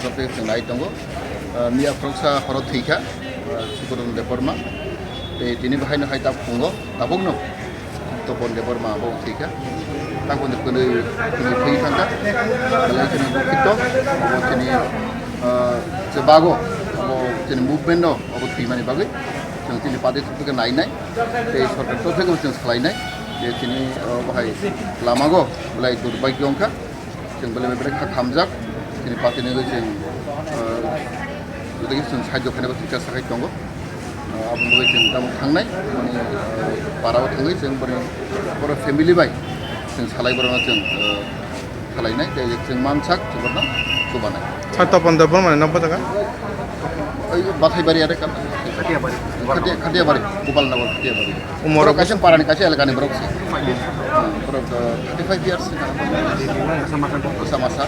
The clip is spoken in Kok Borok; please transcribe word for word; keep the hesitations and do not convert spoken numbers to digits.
Tei chwng nai tongo, ah, miya khoroksa horo thwi kha, ah, Sukodan Debbarma. Tei tini bo haino hai tabuk phungo, tabukno Topon Debbarma bo thwi kha. Tabukni kwnwi, kwnwi thwi thang kha. Belai kheno dukhito, abo chini, ah, je bago, abo chini movement no, abo thwimani bagwi. Chwng chini party thok thok khe nai nai, tei sorkar thok thok khe chwng salai nai. Je chini, ah, bahai lamago belai durbagyo wng kha. Chwng belai belai kha khamjak, chini party ni bagwi chwng, ah, joto khe chwng sahajyo khainai bo thik kha sakai tongo. Ah, aboni bagwi chwng tamo thangnai, boni, ah, para o thangwi chwng boni boro family bai chwng salai borokno chwng, ah, salainai, tei chwng mansak chwng borokno chubanai. Sir, Topon Debbarma ni nok bo jaga? Oi, Bathaibari are kal. Khatiyabari. Khatiya-, Khatiyabari, Gopal Nagar Khatiyabari. Umor borok kaisa parani kaisa elakani borok se. Hmm, borok, uh, thirty five years. Masa masa.